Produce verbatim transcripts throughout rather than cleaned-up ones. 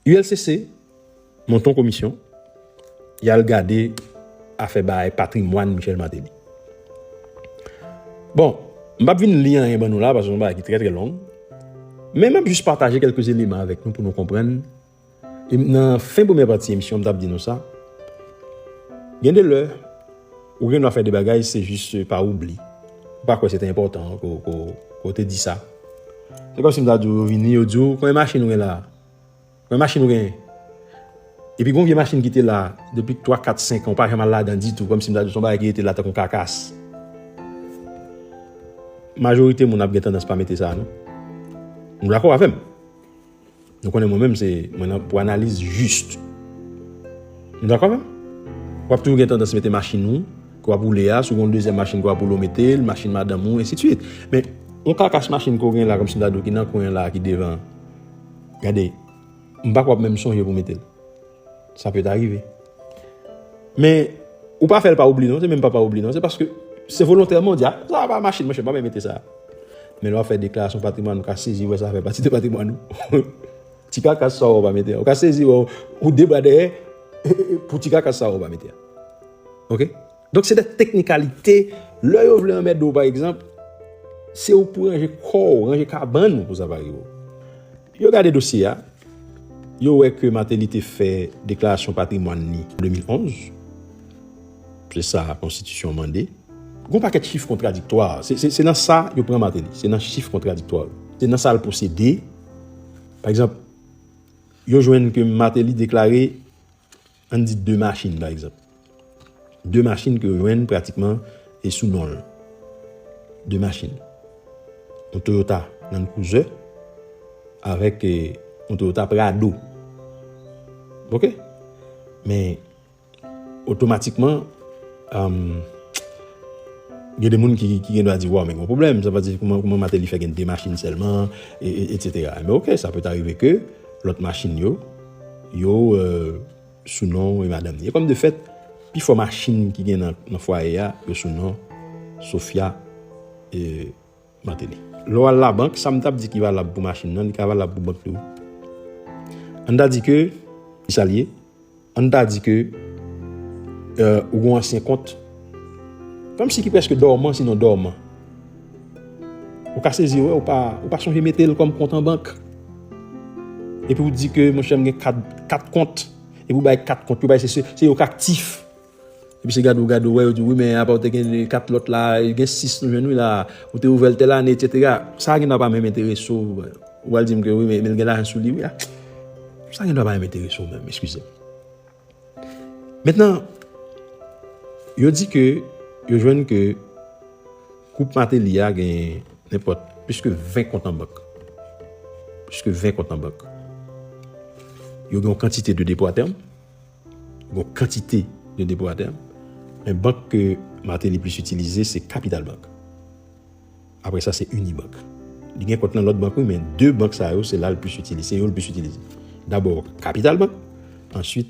U L C C monte yon komisyon, y al gade afè bay patrimwàn Michel Martelly. Bon, m p ap vin li anyen ban nou la, paske se yon bagay ki trè, trè long. Men m ap jis pataje kèlke eleman avèk nou pou nou konprann. E nan fen premyè pati emisyon, m t ap di nou sa. Gen de lè, ou gen dwa fè de bagay, se jis pa oubli. Ou pa kwè se te enpòtan ke w, ke w, ke w te di sa. Se kòmsi m ta di w, yo vini, yo di w, "Konbyen machin ou gen la a? Konbyen machin ou genyen?" Epi gon vye machin ki te la depi twa, kat, senk an, ou pa janm al ladan ditou, kòmsi m ta di w se yon bagay ki rete la tankou yon kakas. Majorite moun ap gen tandans pa mete sa, non. Nou dakò avè m? Nou konnen mwen menm, se mwen nan pou analiz jis. Nou dakò menm? W ap toujou gen tandans mete machin ou, ke w ap woule a, si w gen yon dezyèm machin ke w ap woule, w mete l, machin madanm ou, ensidswit. Men, yon kakas machin ke w gen la, kòmsi m ta di w ki nan kwen an la, ki devan. Gade, m pa kwè w ap menm sonje pou w mete l. Sa pèt arive. Men, ou pa fè l pa oubli non, se menm pa pa oubli non, se paske se volontèman w di, "Ah, sa pa machin, monchè, m pa menm mete sa." Men lè w ap fè deklarasyon patrimwàn, ou ka sezi wè sa fè pati de patrimwàn ou. Ti kakas sa w pa mete a. Ou ka sezi wè ou de bra dèyè pou ti kakas sa w pa mete a. Oke? Donk, se de teknikalite. Lè yo vle anmède w, pa egzanp, se ou pou ranje kò w, ranje kabann ou pou sa pa rive w. Yo gade dosye a, yo wè ke Martelly te fè deklarasyon patrimwàn li an de mil onz. Se sa konstitisyon an mande. Gon pakèt chif kontradiktwa. Se, se, se nan sa yo pran Martelly. Se nan chif kontradiktwa yo. Se nan sa l posede. Pa egzanp, yo jwenn ke Martelly deklare, ann di, de machin, pa egzanp. De machin ke yo jwenn pratikman e sou non l. De machin. Yon Toyota Land Cruiser avèk, eh, yon Toyota Prado. Oke? Men, otomatikman, um, gen de moun ki, ki gen dwa di, "Waw, men gen yon pwoblèm. Sa vle di, kòman, kòman Martelly fè gen de machin sèlman, e, e, etsetera." Men oke, sa pèt arive ke lòt machin yo, yo, eh, sou non e madanm li. E kòm de fèt, pifò machin ki gen nan, nan fwaye a, yo sou non Sophia, eh, Martelly. Lè w al labank, sa m t ap di ki valab pou machin nan, li ka valab pou bank tou. Ann ta di ke, li salye, ann ta di ke, eh, ou gon ansyen kont, kòmsi ki prèske dòman, sinon dòman. Ou ka sezi, wè, ou pa, ou pa sonje mete l kòm kont an bank. Epi ou di ke, "Monchè, m gen kat, kat kont." Epi ou bay kat kont, ou bay se, se, se yo k aktif. Epi se gade w, gade w, wè, yo di, "Wi, men apa w te gen kat lòt la, gen sis nou jwenn wi la, ou te ouvè l tèl ane, etsetera." Sa gen dwa pa menm enterese w. Ou pral di m ke wi, men, men l gen lajan sou li, wi. A. Sa gen dwa pa menm enterese w menm, eskize m. Mentnan, yo di ke, yo jwenn ke koup Martelly a gen nenpòt plis ke ven kont an bank. Plis ke ven kont an bank. Yo gen yon kantite de depo a tèm. Gon kantite de depo a tèm. Men bank ke Martelly plis itilize, se Capital Bank. Apre sa, se Unibank. Li gen kont nan lòt bank, wi, men de bank sa yo, se la l plis itilize, se yo l plis itilize. Dabò, Capital Bank, answit,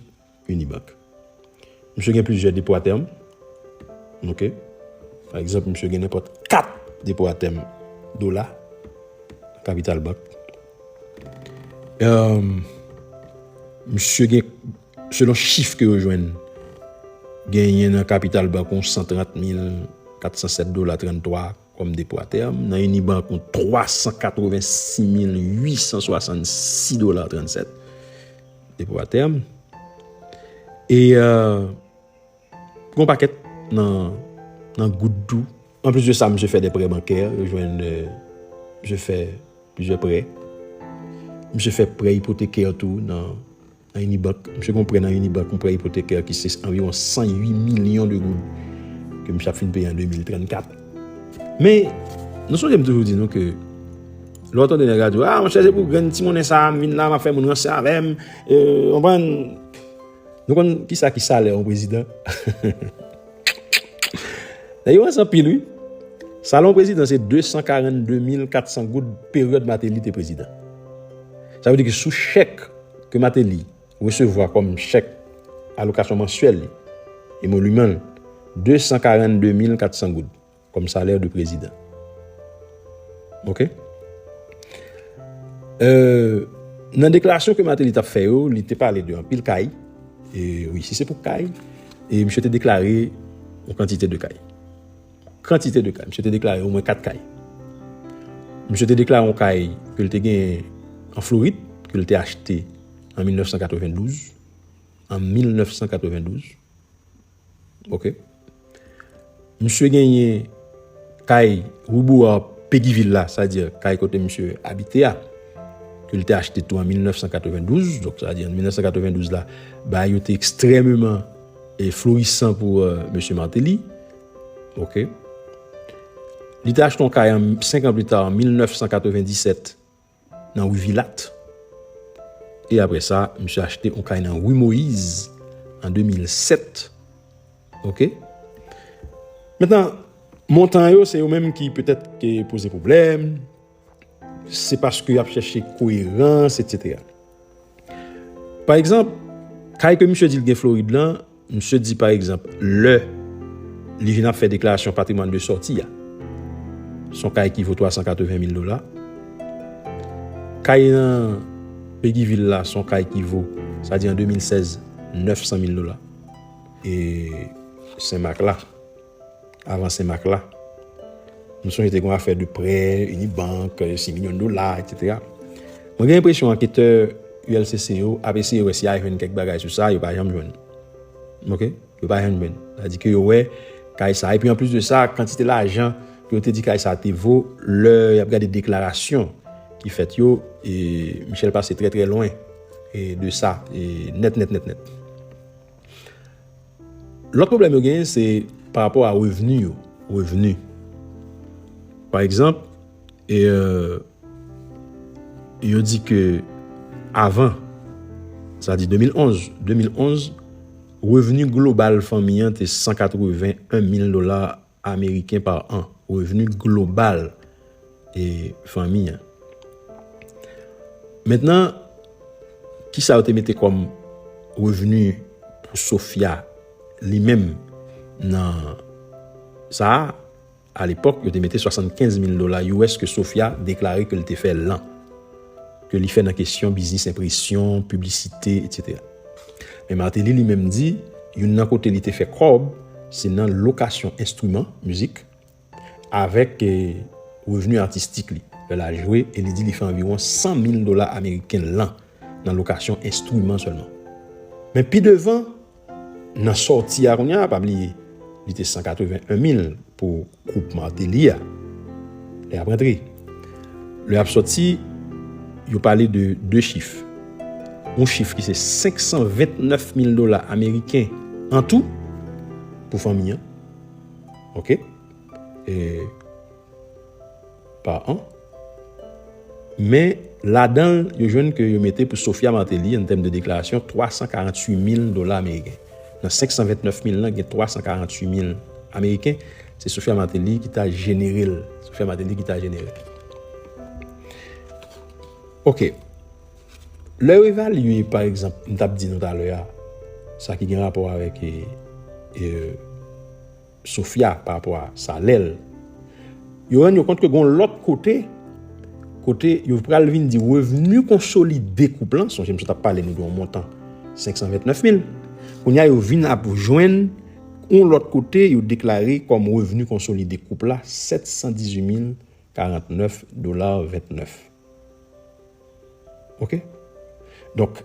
Unibank. Misye gen plizyè depo a tèm. Oke? Pa egzanp, misye gen nenpòt kat depo a tèm dola, Capital Bank. Em, misye gen, selon chif ke yo jwenn, genyen nan Capital Bank yon san trant mil kat san sèt dola tranntwa kòm depo a tèm, nan Unibank yon twa san katrevensis mil uit san swasann sis dola trannsèt depo a tèm. E, eh, gon pakèt nan, nan goud tou. Anplis de sa, misye fè de prè bankè, yo jwenn, eh, misye fè plizyè prè. Misye fè prè ipotekè tou nan, nan Unibank. Misye gon prè nan Unibank, yon prè ipotekè ki se anviwon san uit milyon de goud ke misye ap fin peye an de mil trannkat. Men, nou sonje m toujou di nou ke lè w tande nèg la di w, "Ah, monchè, se pou grenn ti monnen sa a, m vin la, m ap fè moun ranse avè m." Eh, w konprann? Nou konn kisa ki salè yon prezidan? Nèg yo ranse anpil, wi. Salè yon prezidan se de san karannde mil kat san goud peryòd Martelly te prezidan. Sa vle di ke sou chèk ke Martelly resevwa kòm chèk alokasyon mansyèl li, emoliman l, de san karannde mil kat san goud kòm salè de prezidan. Oke? Euh, Nan deklarasyon ke Martelly t ap fè yo, li te pale de anpil kay. E wi, si se pou kay, e misye te deklare yon kantite de kay. Kantite de kay. Misye te deklare omwen kat kay. Misye te deklare yon kay ke l te genyen an Florid, ke l te achte an mil nèf san katrevendouz. An mil nèf san katrevendouz. Ok. Misye genyen kay Rue Bourrard Péguy Ville la, sa di kay kote misye abite a, ke l te achte tou an mil nèf san katrevendouz. Donk, sa di an mil nèf san katrevendouz la, bagay yo te ekstrèmeman e florisan pou euh, mesye Martelly. Ok. Li te achte yon kay an, senk an pli ta, an mil nèf san katrevendisèt, nan ri Vilat. E apre sa, misye achte yon kay nan ri Moyiz an de mil sèt. Ok. Mentnan, montan yo, se yo menm ki petèt ke poze pwoblèm. Se paske y ap chèche koerans, etsetera. Pa egzanp, kay ke misye di l gen Florid lan, misye di pa egzanp, lè li vin ap fè deklarasyon patrimwàn de sòti a, se yon kay ki vo twa san katreven mil dola. Kay nan Péguy Ville la, se yon kay ki vo, sa di an de mil sèz, nèf san mil dola. E Senmak la, avan Senmak la. M sonje te gen yon afè de prè, Unibank, sis milyon dola, etsetera. Mwen gen enpresyon anketè U L C C yo ap eseye wè si y a jwenn kèk bagay sou sa, yo pa janm jwenn. Ok? Yo pa janm jwenn. Sa di ke yo wè kay sa. Epi anplis de sa, kantite lajan ke yo te di kay sa te vo, lè y ap gade deklarasyon ki fèt yo, e Michel pase trè, trè lwen e de sa, e nèt, nèt, nèt, nèt. Lòt pwoblèm yo genyen, se pa rapò a revni yo. Revni. Pa egzanp, e, euh, yo di ke avan, sa di de mil onz, de mil onz, revni global fanmi an te san katreven en mil dola ameriken pa an. Revni global e fanmi an. Mentnan, kisa yo te mete kòm revni pou Sofia li menm nan sa a? Alepòk, yo te mete swasannkenz mil dola U S ke Sofia deklare ke l te fè lan, ke li fè nan kesyon biznis enpresyon, piblisite, etsetera. Men Martelly li menm di, youn nan kote li te fè kòb, se nan lokasyon enstriman mizik, avèk, eh, revni atistik li. Lè l al jwe, e li di li fè anviwon san mil dola ameriken lan nan lokasyon enstriman sèlman. Men pi devan, nan sòti a kounye a, pa bliye, li te san katreven en mil pou koup Martelly a. Lè y ap rantre. Lè y ap sòti, yo pale de de chif. Yon chif ki se senk san vennèf mil dola ameriken an tou pou fanmi an. Ok? E pa an. Men ladan l, yo jwenn ke yo mete pou Sofia Martelly, an tèm de deklarasyon, twa san karanntuit mil dola ameriken. Nan senk san vennèf mil lan, gen twa san karanntuit mil ameriken. Se Sofia Martelly ki ta jenere l. Sofia Martelly ki ta jenere l. Ok. Lè yo evalye, pa egzanp, m t ap di nou talè a, sa ki gen rapò avèk, e, e, Sofia pa rapò a salè l, yo rann yo kont ke gen yon lòt kote, kote yo pral vin di revni konsolide koup lan, sonje m sot ap pale nou de yon montan senk san vennèf mil. Kounye a, yo vin ap jwenn yon lòt kote, yo deklare kòm revni konsolide koup la sèt san dizuit mil karannèf dola vennèf. Ok? Donk,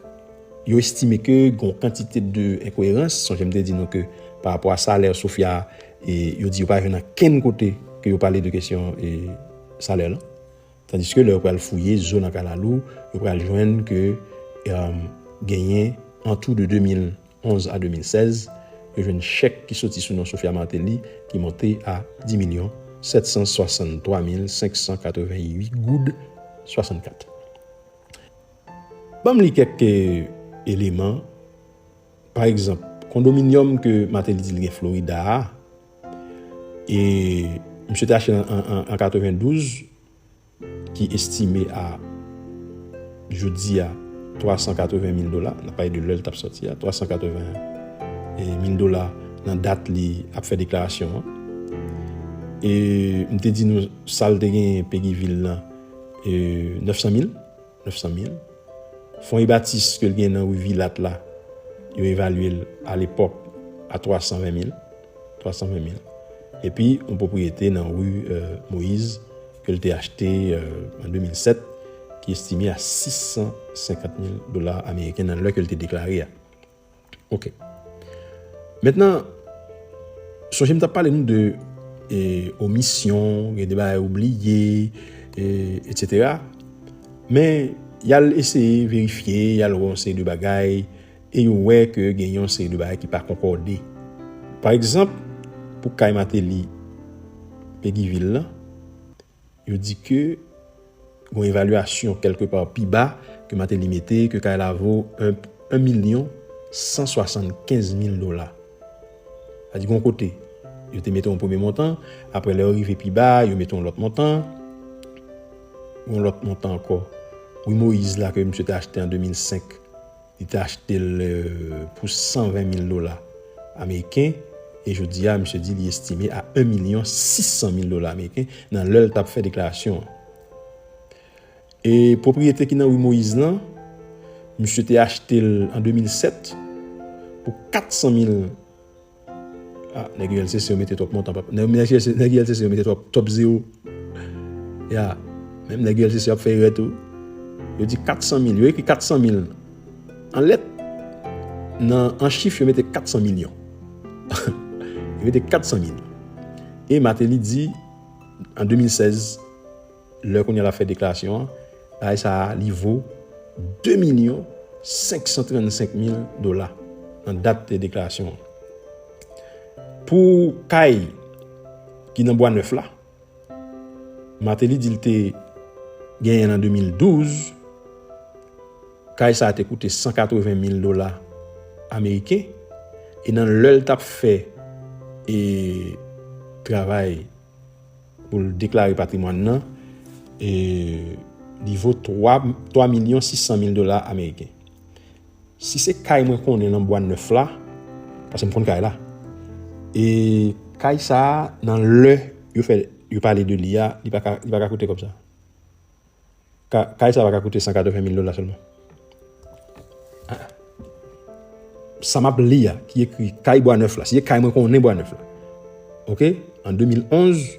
yo estime ke gen yon kantite de enkoerans. Sonje m te di nou ke pa rapò a salè Sofia, e yo di yo pa jwenn ankenn kote ke yo pale de kesyon, e, salè lan. Tandiske lè yo pral fouye zo nan kalalou, yo pral jwenn ke, em, genyen an tou de de mil onz a de mil sèz, yo jwenn chèk ki soti sou non Sofia Martelly ki monte a dis milyon sèt san swasanntwa mil senk san katreventuit goud swasannkat. Ban m li kèk, eh, eleman. Pa egzanp, kondominyòm ke Martelly di l gen Florida a, e misye te achte an, an, an, an katrevendouz, ki estime a jodi a twa san katreven mil dola, n ap pale de lè l t ap sòti a, twa san katreven mil dola nan dat li ap fè deklarasyon an. E m te di nou sa l te genyen Péguy Ville lan, e nèf san mil, nèf san mil. Fon e batis ke l gen nan ri Vilat la, yo evalye l alepòk a twa san ven mil, twa san ven mil. Epi, yon pwopriyete nan ri, euh, Moïse, ke l te achte, euh, an de mil sèt, ki estime a sis san senkant mil dola ameriken nan lè ke l te deklare a. Ok. Mentnan, sonje m t ap pale nou de, e, omisyon, gen de bagay oubliye, e, etsetera. Men, y al eseye verifye, y al wè yon seri de bagay, e yo wè ke gen yon seri de bagay ki pa konkòde. Pa egzanp, pou kay Martelly, Peguy Ville lan, yo di ke gon evalyasyon kèlkepa pi ba ke Martelly mete, ke kay la vo en milyon san swasannkenz mil dola. Sa di gon kote, yo te mete yon premye montan, apre lè yo rive pi ba, yo mete yon lòt montan, yon lòt montan ankò. Wi Moyiz la ke misye te achte an de mil senk, li te achte l, euh, pou san ven mil dola ameriken, e jodi a, misye di li estime a en milyon sis san mil dola ameriken nan lè l t ap fè deklarasyon an. E pwopriyete ki nan ri Moyiz lan, misye te achte l an de mil sèt pou kat san mil. Ah, nèg U L C C yo mete twòp montan, papa. Nèg, nèg U L C C, nèg U L C C yo mete twòp, twòp zewo. Ya, menm nèg U L C C yo ap fè erè tou. Yo di kat san mil, yo ekri kat san mil an lèt, nan, an chif, yo mete kat san milyon. Yo mete kat san mil. E Martelly di, an de mil sèz, lè kounye a l ap fè deklarasyon an, bagay sa a, li vo de milyon senk san trannsenk mil dola nan dat de deklarasyon an. Pou kay ki nan Bwa Nèf la, Martelly di l te genyen l an de mil douz, kay sa a te koute san katreven mil dola ameriken, e nan lè l t ap fè, e, travay pou l deklare patrimwàn nan, e, li vo twa, twa milyon sis san mil dola ameriken. Si se kay mwen konnen nan Bwa Nèf la, paske m konn kay la, e kay sa a, nan lè yo fè, yo pale de li a, li pa ka, li pa ka koute kòb sa. Ka-, kay sa a pa ka koute san katreven mil dola sèlman. Ah. Sa m ap li a, ki ekri kay Bwa Nèf la, se kay mwen konnen Bwa Nèf la. Ok? An de mil onz,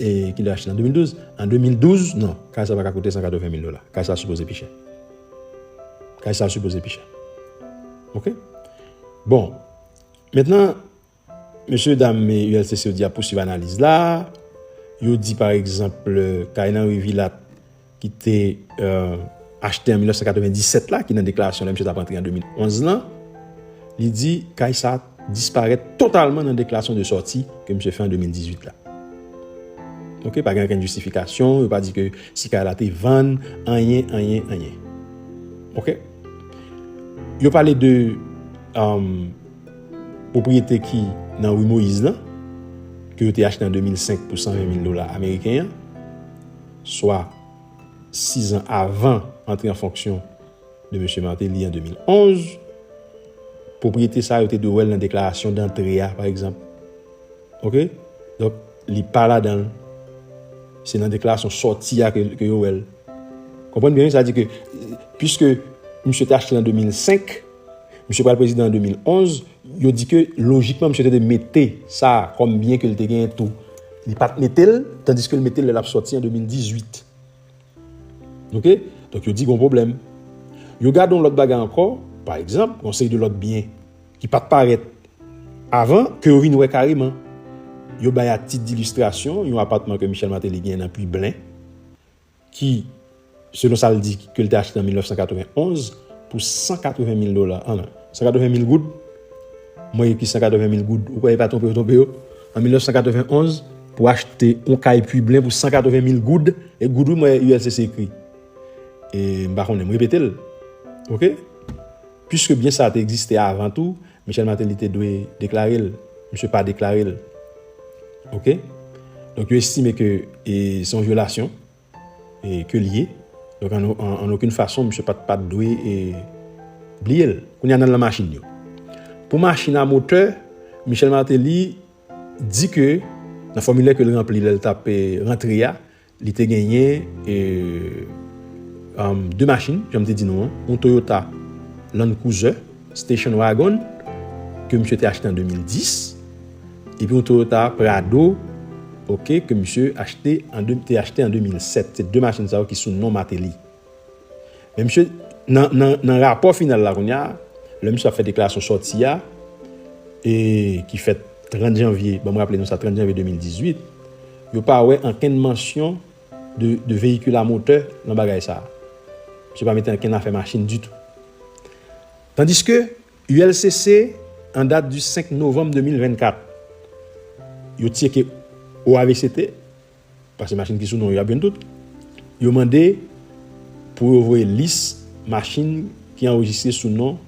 e ki lè achte an de mil douz? An de mil douz, non, kay sa pa ka koute san katreven mil dola. Kay sa sipoze pi chè. Kay sa sipoze pi chè. Ok? Bon, mentnan, mesye dam U L C C yo di ap pouswiv analiz la. Yo di, pa egzanp, kay nan ri Vilat ki te, euh, achte an mil nèf san katreven disèt la, ki nan deklarasyon lè misye t ap antre an de mil onz lan, li di kay sa disparèt totalman nan deklarasyon de sòti ke misye fè an de mil dizuit la. Ok, pa gen okenn jistifikasyon, yo pa di ke si kay la te vann, anyen, anyen, anyen. Ok? Yo pale de, um, pwopriyete ki nan ri Moyiz lan, ke yo te achte an de mil senk pou san ven mil dola ameriken an, swa sizan avan antre an fonksyon de mesye Martelly an de mil onz. Pwopriyete sa yo te dwe wè l nan deklarasyon dantre a, pa egzanp. Ok? Donk, li pa ladan l. Se nan deklarasyon sòti a ke, ke yo wè l. Konprann byen, sa di ke, piske misye te achte l an de mil senk, misye pral prezidan an de mil onz, yo di ke lojikman misye te dwe mete sa kòm byen ke l te genyen tou. Li pa t mete l, tandiske l mete l lè l ap sòti an de mil dizuit. Ok? Donk, yo di gon pwoblèm. Yo gade yon lòt bagay ankò, pa egzanp, yon seri de lòt byen ki pa t parèt avan, ke yo vin wè kareman. Yo bay a tit dilistrasyon yon apatman ke Michel Martelly gen nan Pwiblen, ki, selon sa l di, ke l te achte an mil nèf san katreven onz pou san katreven mil dola. Ah non, san katreven mil goud. Mwen ekri san katreven mil goud. Ou kwè e pa twonpe yo twonpe yo? An mil nèf san katreven onz, pou achte yon kay Pwiblen pou san katreven mil goud, e goud wi, mwen, U L C C ekri. E m pa konnen, m repete l. Ok? Piske byen sa a te egziste avan tou, Michel Martelly te dwe deklare l. Misye pa deklare l. Ok? Donk, yo estime ke, e, se yon vyolasyon, e, ke l ye. Donk, an, an, an okenn fason, misye pa t, pa t dwe, e, bliye l. Kounye a, n al nan machin yo. Pou machin a motè, Michel Martelly di ke nan fòmilè ke l ranpli lè l t ap, e, rantre a, li te genyen, e, um, de machin, jan m te di nou an, yon Toyota Land Cruiser Station Wagon ke misye te achte an de mil dis, epi yon Toyota Prado, oke, ke misye achte an de, te achte an de mil sèt. Se de machin sa yo ki sou non Martelly. Men misye, nan, nan, nan rapò final la kounye a, lè misye ap fè deklarasyon sòti a, e ki fèt trant janvye, ban m raple nou sa, trant janvye de mil dizuit, yo pa wè ankenn mansyon de, de veyikil a motè nan bagay sa a. Misye pa mete ankenn afè machin ditou. Tandiske U L C C, an dat di senk novanm de mil vennkat, yo tcheke O A V C T, paske machin ki sou non yo, y ap jwenn tout. Yo mande pou yo voye lis machin ki anrejistre sou non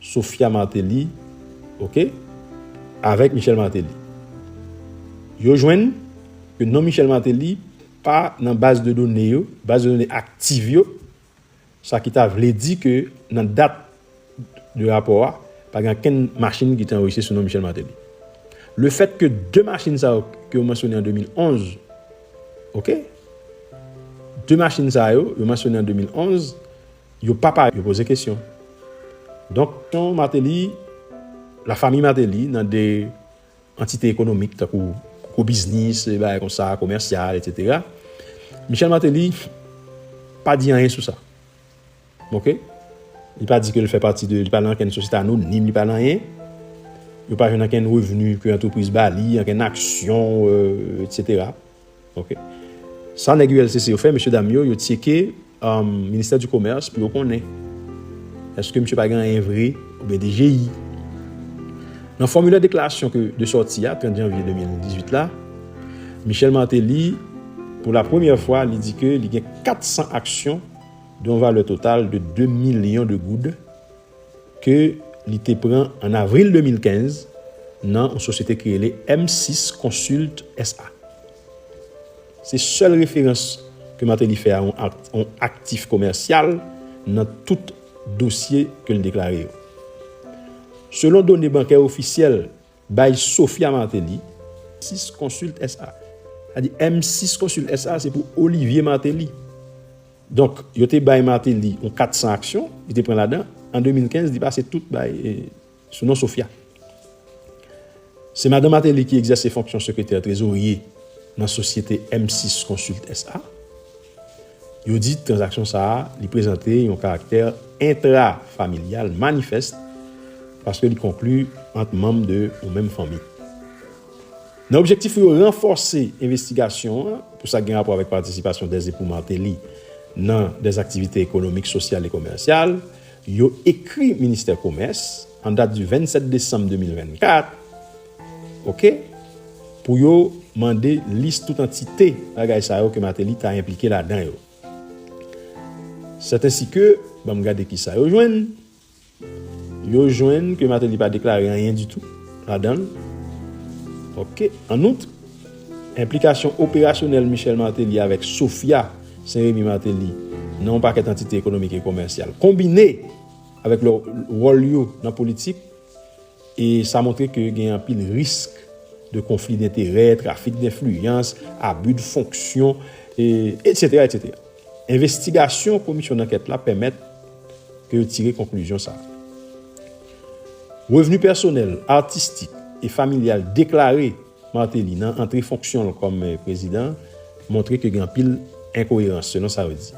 Sophia Martelly, oke, avèk Michel Martelly. Yo jwenn ke non Michel Martelly pa nan baz de done yo, baz de done aktif yo, sa ki ta vle di ke nan dat de rapò a, pa gen okenn machin ki te anrejistre sou non Michel Martelly. Le fèt ke de machin sa yo ke yo mansyone an de mil onz, oke? De machin sa yo, yo mansyone an de mil onz, yo pa parèt, yo poze kesyon. Donk, non Martelly, lafanmi Martelly, nan de antite ekonomik, tankou gwo biznis, bagay konsa, komèsyal, etsetera. Michel Martelly pa di anyen sou sa. Oke? Li pa di ke l fè pati de, li pa nan ankenn sosyete anonim, li pa nan anyen. Yo pa jwenn ankenn revni ke antrepriz ba li, ankenn aksyon, euh, etsetera. Oke? Sa nèg U L C C yo fè, mesye dam yo, yo tcheke, um, Ministè di Komès pou yo konnen èske misye pa gen anyen vre oubyen D G I. Nan fòmilè deklarasyon ke, de sòti a, trant janvye de mil dizuit la, Michel Martelly, pou la premyè fwa, li di ke li gen kat san aksyon de yon valè total de de milyon de goud ke li te pran an avril de mil kenz nan yon sosyete ki rele M sis Consult S A. Se sèl referans ke Martelly fè a yon ak-, yon aktif komèsyal nan tout dosye ke l deklare yo. Selon done bankè ofisyèl bay Sophia Martelly, M sis Consult S A. Sa di M sis Consult S A se pou Olivier Martelly. Donk, yo te bay Martelly yon kat san aksyon, li te pran ladan. An de mil kenz, li pase tout bay, eh, sou non Sophia. Se madan Martelly ki egzèse fonksyon sekretè trezorye nan sosyete M sis Consult S A. Yo di tranzaksyon sa a, li prezante yon karaktè entrafamilyal manifès paske li konkli ant manm de yon menm fanmi. Nan objektif pou yo ranfòse envestigasyon an, pou sa k gen rapò avèk patisipasyon dèz epou Martelly nan dèz aktivite ekonomik, sosyal e komèsyal, yo ekri Ministè Komès an dat di vennsèt desanm de mil vennkat, oke, pou yo mande lis tout antite bagay sa yo ke Martelly ta enplike ladan yo. Sètensi ke, ban m gade kisa yo jwenn. Yo jwenn ke Martelly pa deklare anyen ditou ladan l. Oke. An out, enplikasyon operasyonèl Michel Martelly avèk Sophia Saint-Remy Martelly nan yon pakèt antite ekonomik e komèsyal, konbine avèk lè, wòl yo nan politik, e sa montre ke gen anpil risk de konfli denterè, trafik denfliyans, abi de fonksyon, e, etsetera, etsetera. Envestigasyon komisyon dankèt la pèmèt ke yo tire konklizyon sa a. Revni pèsonèl, atistik e familyal deklare Martelly nan antre fonksyon l kòm, eh, prezidan montre ke gen anpil enkoyerans, selon sa yo di.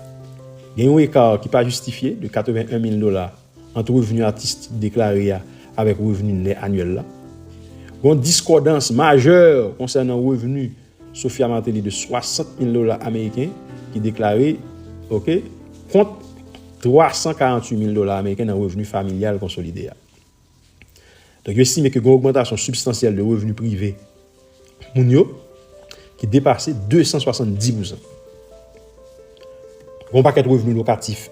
Gen yon eka ki pa jistifye de katreven en mil dola ant revni atistik deklare a avèk revni nèt anyèl la. Gen yon diskòdans majè konsènan revni Sophia Martelly de swasant mil dola ameriken ki deklare, oke, kont twa san karanntuit mil dola ameriken nan revni familyal konsolide a. Donk, yo estime ke gen yon ogmantasyon sibstansyèl de revni prive moun yo ki depase de san swasanndis pousan. Gen yon pakèt revni lokatif,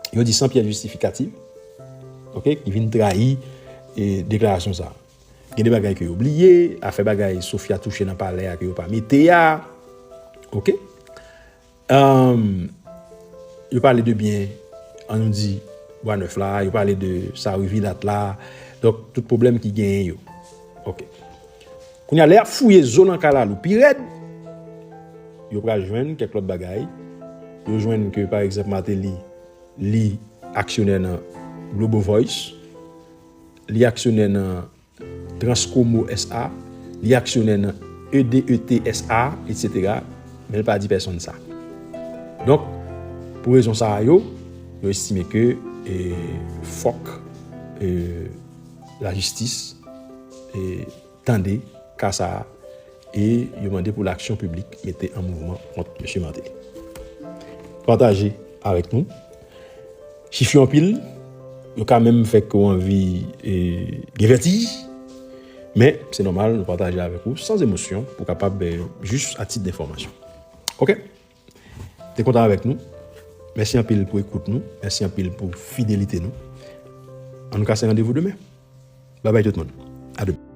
yo di san pyès jistifikatif, oke, ki vin trayi, e, deklarasyon sa a. Gen de bagay ke yo bliye, afè bagay Sophia touche nan palè a ke yo pa mete a, oke. Ahn, yo pale de byen, an nou di, Bwa Nèf la, yo pale de Sari Vilat la, donk tout pwoblèm ki genyen yo. Oke. Kounye a, lè y ap fouye zo nan kalalou pi rèd, yo pral jwenn kèk lòt bagay yo jwenn ke, pa egzanp, Martelly, li aksyonè nan Globo Voice, li aksyonè nan Transcomo S A, li aksyonè nan E D E T S A, etsetera, men l pa di pèsonn sa. Donk, pou rezon sa a yo, yo estime ke, e, fòk, e, lajistis, e, tande ka sa a, e yo mande pou laksyon piblik mete an mouvman kont mesye Martelly. Pataje avèk nou. Chif yo anpil, yo ka menm fè ke w anvi, e, gen vètij, men se nòmal, nou pataje avèk ou san emosyon pou kapab, e, jis a tit denfòmasyon. Oke? Te kontan avèk nou. Mèsi anpil pou ekout nou. Mèsi anpil pou fidelite nou. Ann nou kase randevou demen. Babay tout moun. A demen.